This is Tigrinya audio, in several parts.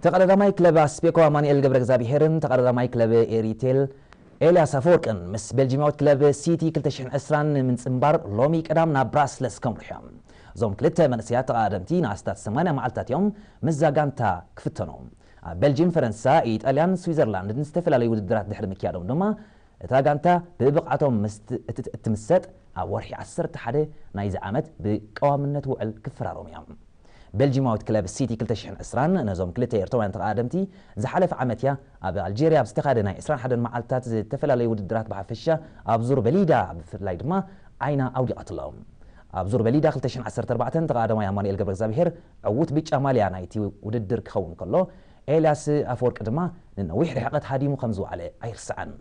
ተቐዳዳማይ ክለብ ኣስቤኮ ኣማኑኤል ገብረ እግዚኣብሄርን ተቐዳዳማይ ክለብ ኤሪቴል ኤልያስ ኣፈወርቅን ምስ ቤልጂማዊት ክለብ ሲቲ ክልተ ሽሕን ዕስራን ንምንጽንባር ሎሚ ቀዳም ናብ ብራስለስ ከምርሑ እዮም። እዞም ክልተ መንእሰያት ተቐዳደምቲ ንኣስታት ሰማንያ መዓልታት እዮም ምስዛ ጋንታ ክፍተኑ። ኣብ ቤልጂም፣ ፈረንሳ፣ ኢጣልያን ስዊዘርላንድን ዝተፈላለዩ ውድድራት ድሕሪ ምክያዶም ድማ እታ ጋንታ ብብቕዓቶም ምስ ት- እት- እትምሰጥ ኣብ ወርሒ ዓሰርተ ሓደ ናይዚ ዓመት ብቀዋምነት ውዕል ክፈራረሙ እዮም። ቤልጂማዊት ክለብ ሲቲ ክልተ ሽሕን ዕስራን ነዞም ክልተ ኤርትራውያን ተቐዳደምቲ ዝሓለፈ ዓመት እያ ኣብ ኣልጀርያ ኣብ ዝተኻደ ናይ ዕስራን ሓደን መዓልታት ዝተፈላለዩ ውድድራት ብሓፈሻ ኣብ ዙር በሊዳ ብፍላይ ድማ ዓይና ኣውዲቓትሎም። ኣብ ዙር በሊዳ ክልተ ሽሕን ዓሰርተ ኣርባዕተን ተቐዳዳማይ ኣማኑኤል ገብረ እግዚኣብሄር ዕዉት ብጫ ማልያ ናይቲ ውድድር ክኸውን ከሎ፣ ኤልያስ ኣፈወርቂ ድማ ንነዊሕ ርሕቀት ሃዲሙ ከም ዝወዓለ ኣይርሳዕን።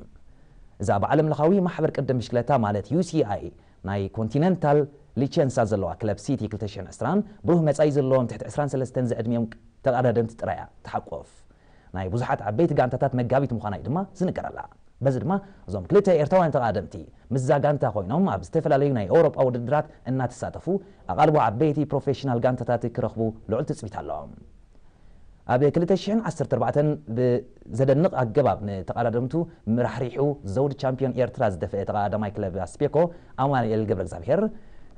እዛ ብዓለም ለኻዊ ማሕበር ቅድም ብሽክለታ ማለት ዩ ሲ ኣይ ናይ ኮንቲነንታል ሊቸንሳ ዘለዋ ክለብ ሲቲ ክልተ ሽሕን ዕስራን ብሩህ መጻኢ ዘለዎም ትሕቲ ዕስራን ሰለስተን ዝዕድሚኦም ተቐዳደምቲ ጥራያ ትሓቆፍ። ናይ ብዙሓት ዓበይቲ ጋንታታት መጋቢት ምዃና እዩ ድማ ዝንገረላ። በዚ ድማ እዞም ክልተ ኤርትራውያን ተቐዳደምቲ ምስዛ ጋንታ ኮይኖም ኣብ ዝተፈላለዩ ናይ ኤውሮጳ ውድድራት እናተሳተፉ ኣቓልቦ ዓበይቲ ፕሮፌሽናል ጋንታታት ክረኽቡ ልዑል ትጽቢት ኣለዎም። ኣብ ክልተ ሽሕን ዓሰርተ ኣርባዕተን ብዘደንቕ ኣገባብ ንተቐዳደምቱ ምራሕሪሑ ዘውዲ ቻምፒዮን ኤርትራ ዝደፍአ ተቐዳዳማይ ክለብ ኣስቤኮ ኣማኑኤል ገብረ እግዚኣብሄር፣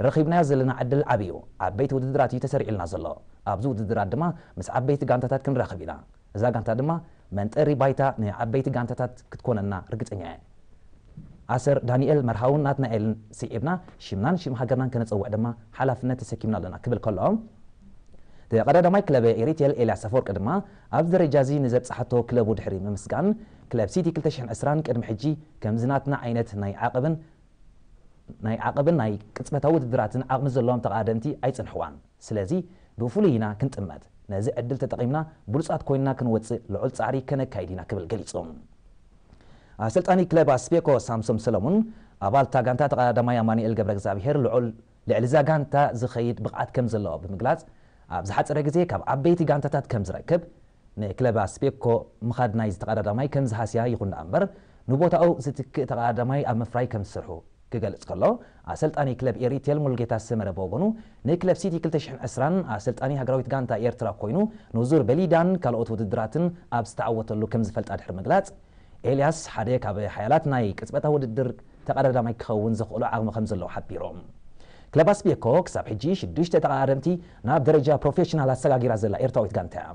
ረኺብናዮ ዘለና ዕድል ዓብዩ፣ ዓበይቲ ውድድራት እዩ ተሰሪዕልና ዘሎ። ኣብዚ ውድድራት ድማ ምስ ዓበይቲ ጋንታታት ክንራኸብ ኢና። እዛ ጋንታ ድማ መንጠሪ ባይታ ንዓበይቲ ጋንታታት ክትኮነና ርግጸኛ እየ። ኣሰር ዳንኤል መርሃውን ናትናኤልን ስዒብና ሽምናን ሽም ሃገርናን ከነጸውዕ ድማ ሓላፍነት ተሰኪምና ኣለና ክብል ከሎ፣ ተቐዳዳማይ ክለብ ኤሪቴል ኤልያስ ኣፈወርቂ ድማ ኣብዚ ደረጃ እዚ ንዘብጽሓቶ ክለቡ ድሕሪ ምምስጋን፣ ክለብ ሲቲ ክልተ ሽሕን ዕስራን ቅድሚ ሕጂ ከምዚ ናትና ዓይነት ናይ ዓቐብን ናይ ዓቐብን ናይ ቅጽበታዊ ውድድራትን ዓቕሚ ዘለዎም ተቐዳደምቲ ኣይጽንሕዋን። ስለዚ ብፍሉይ ኢና ክንጥመት። ነዚ ዕድል ተጠቒምና ብሉጻት ኮይንና ክንወጽእ ልዑል ጻዕሪ ከነካይድ ኢና ክብል ገሊጹ። ኣሰልጣኒ ክለብ ኣስቤኮ ሳምሶም ሰለሙን ኣባል እታ ጋንታ ተቐዳዳማይ ኣማኑኤል ገብረ እግዚኣብሄር ልዑል ልዕሊ እዛ ጋንታ ዝኸይድ ብቕዓት ከም ዘለዎ ብምግላጽ፣ ኣብ ዝሓጸረ ግዜ ካብ ዓበይቲ ጋንታታት ከም ዝረክብ፣ ንክለብ ኣስቤኮ ምኻድ ናይዚ ተቐዳዳማይ ከም ዝሃስያ ይኹን ደኣ እምበር፣ ንቦታኡ ዝትክእ ተቐዳዳማይ ኣብ ምፍራይ ከም ዝሰርሑ ክገልጽ ከሎ፣ ኣሰልጣኒ ክለብ ኤሪቴል ሙሉጌታ ሰመረ ብወገኑ፣ ንክለብ ሲቲ ክልተ ሽሕን ዕስራን ኣሰልጣኒ ሃገራዊት ጋንታ ኤርትራ ኮይኑ፣ ንዙር በሊዳን ካልኦት ውድድራትን ኣብ ዝተዓወተሉ ከም ዝፈልጣ ድሕሪ ምግላጽ፣ ኤልያስ ሓደ ካብ ሓያላት ናይ ቅጽበታዊ ውድድር ተቐዳዳማይ ክኸውን ዘኽእሎ ዓቕሚ ከም ዘለዎ ሓቢሩ። ክለብ ኣስቤኮ ክሳብ ሕጂ ሽዱሽተ ተቐዳደምቲ ናብ ደረጃ ፕሮፌሽናል ኣሰጋጊራ ዘላ ኤርትራዊት ጋንታ እያ።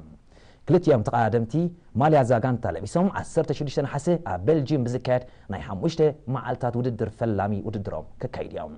ክልቲኦም ተቐዳደምቲ ማልያ እዛ ጋንታ ለቢሶም ዓሰርተ ሽዱሽተ ነሓሰ ኣብ ቤልጂየም ብዝካየድ ናይ ሓሙሽተ መዓልታት ውድድር ፈላሚ ውድድሮም ከካይዱ እዮም።